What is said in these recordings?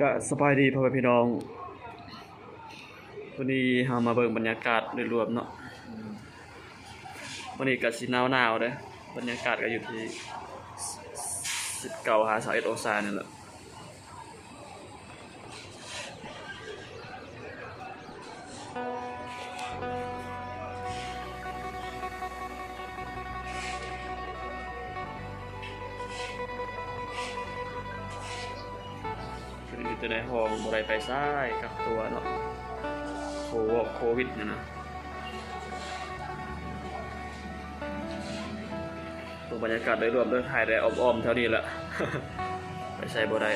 ກະສະບາຍດີພໍ່ແມ່ພີ່ນ້ອງ, ວັນນີ້ເຮົາມາເບິ່ງບັນຍາກາດໂດຍລວມເນາະ. ວັນນີ້ກະຊິໜາວໆເດ້, ບັນຍາກາດກະຢູ່ທີ່ສິບເກົ້າຫາຊາວເອັດອົງສານີ້ແຫຼະ. ເພິ່ນຢູ່ແຕ່ໃນຫ້ອງ ບໍ່ໄດ້ໄປໃສ, ກັກຕົວເນາະ, ໂຄ ໂຄວິດນີ້ນະ. ເບິ່ງບັນຍາກາດໂດຍລວມເດີ, ຖ່າຍໄດ້ອ້ອມໆແຖວນີ້ແຫຼະ, ໄປໃສບໍ່ໄດ້.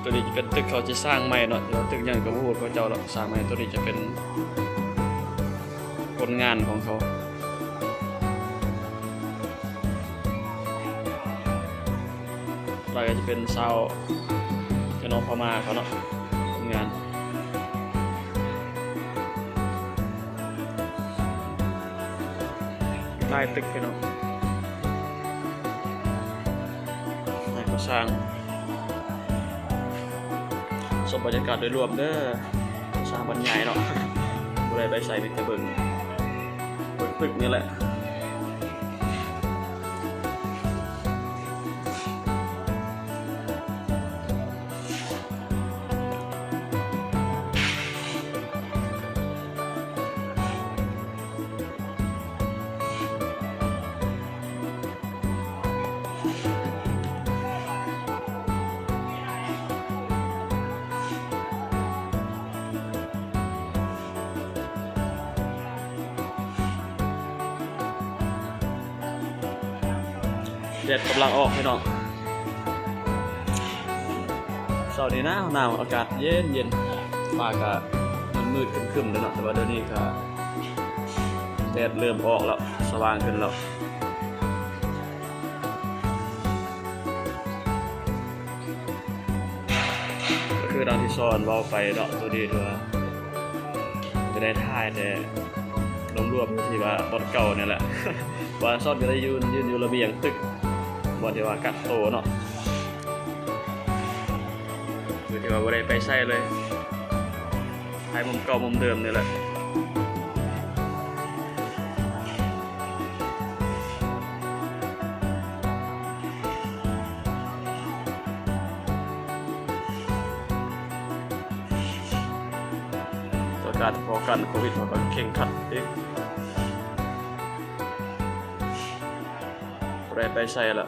ໂຕນີ້ຈະເປັນຕຶກເຂົາຈະສ້າງໃໝ່ເນາະ, ແຕ່ວ່າຕຶກຫຍັງກະບໍ່ຮູ້ເຂົາເຈົ້າດອກ, ສ້າງໃໝ່. ໂຕນີ້ຈະເປັນຜົນງານຂອງເຂົາ. ລາວກະຈະເປັນຊາວພີ່ນ້ອງພະມ້າເຂົາເນາະ, ຄົນງານ. ຫຼາຍຕຶກພີ່ນ້ອງ, ໃຫ້ເຂົາສ້າງ. ຊົມບັນຍາກາດໂດຍລວມເດີ, ສ້າງບັນຍາຍເນາະ, ບໍ່ໄດ້ໄປໃສ ມີແຕ່ເບິ່ງ ເບິ່ງຕຶກນີ້ແຫຼະ. ແດດກຳລັງອອກພີ່ນ້ອງ, ເຊົ້ານີ້ໜາວໆ ອາກາດເຢັນໆ, ຟ້າກະມືດໆ ຄຶ້ມໆເດ້ເນາະ, ແຕ່ວ່າດຽວນີ້ກະແດດເລີ່ມອອກແລ້ວ, ສະຫວ່າງຂຶ້ນແລ້ວ. ກະຄືດັ່ງທີ່ຊອນເວົ້າໄປເນາະ, ໂຕນີ້ຖືວ່າຈະໄດ້ຖ່າຍແຕ່ລວມໆທີ່ວ່າບ່ອນເກົ່ານີ້ແຫຼະ, ວ່າຊອນກະໄດ້ຢືນ ຢືນຢູ່ລະບຽງຕຶກ ບ່ອນທີ່ວ່າກັກໂຕເນາະ, ໂດຍທີ່ວ່າບໍ່ໄດ້ໄປໃສເລີຍ. ຖ່າຍມຸມເກົ່າມຸມເດີມນີ້ແຫຼະ. ການປ້ອງກັນໂຄວິດ ເຮົາກະເຄັ່ງຄັດເດ້, ບໍ່ໄດ້ໄປໃສລະ.